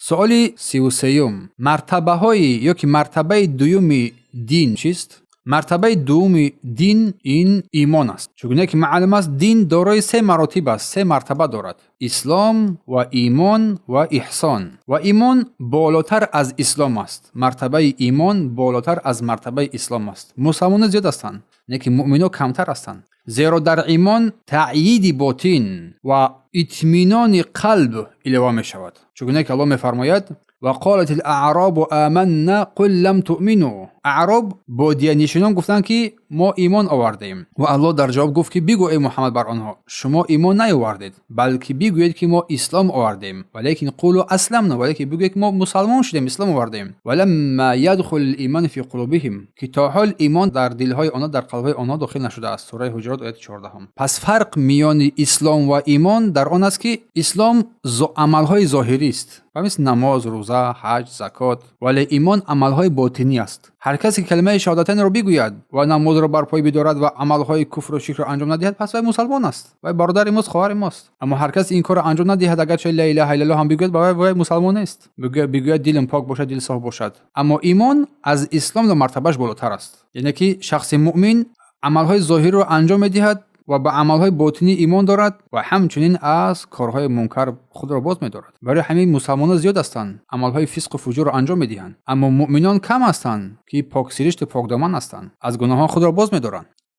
Суоли 33-юм: мартабаҳои ёки мартабаи дуюми дин чист? Мартабаи дуввуми дин ин имон аст. Чун ки маълум аст, дин дорои се маротиб аст, се мартаба дорад: ислом ва имон ва иҳсон. Ва имон болотар аз ислом аст. Мартабаи имон болотар аз мартабаи ислом аст. Мусалмонон зиёд ҳастанд, лекин муъмино камтар ҳастанд, зеро дар имон таъйиди ботин ва итминони қалб илова мешавад. Чун ки Аллоҳ мефармояд: ва қолат ал-аъробу аманна қул лам туъмину. Аъроб, бодиянишинон, гуфтанд, ки мо имон овардем. Ва Аллоҳ дар ҷавоб гуфт, ки бигӯ, эй Муҳаммад, бар онҳо: шумо имон наёвардед, балки бигӯед, ки мо ислом овардем. Валекин қулу асламна, валекин бигӯед, ки мо мусалмон шудем, ислом овардем. Валамма ядхул иман фи қулубиҳим, ки то ҳол имон дар дилҳои онҳо, дар қалбҳои онҳо дохил нашудааст. Сураи Ҳуҷурот, ояти 14-ум. Пас фарқ миёни ислом ва имон дар он аст, ки ислом амалҳои зоҳирист, ва мисли намоз, рӯза, ҳаҷ, закот, вале имон амалҳои ботинӣ аст. Ҳар касе ки калимаи шаҳодатайнро бигӯяд ва намозро бар пой бидорад ва амалҳои куфру ширкро анҷом надиҳад, пас вай мусалмон аст, вай бародари мост, хоҳари мост. Аммо ҳар кас ин корро анҷом надиҳад, агарчи ла илаҳа иллаллоҳ ҳам бигӯяд, ба вай мусалмон нест. Бигӯяд, дилам пок бошад, дил соф бошад, аммо имон аз ислом мартабаш болотар аст. Яъне ки шахси муъмин амалҳои зоҳириро анҷом медиҳад ва ба амалҳои ботинӣ имон дорад ва ҳамчунин аз корҳои мункар худро боз медорад. Барои ҳамин мусалмонон зиёд ҳастанд, амалҳои фисқу фуҷурро анҷом медиҳанд, аммо муъминон кам ҳастанд, ки поксиришту покдоман ҳастанд, аз гуноҳон худро боз медоранд.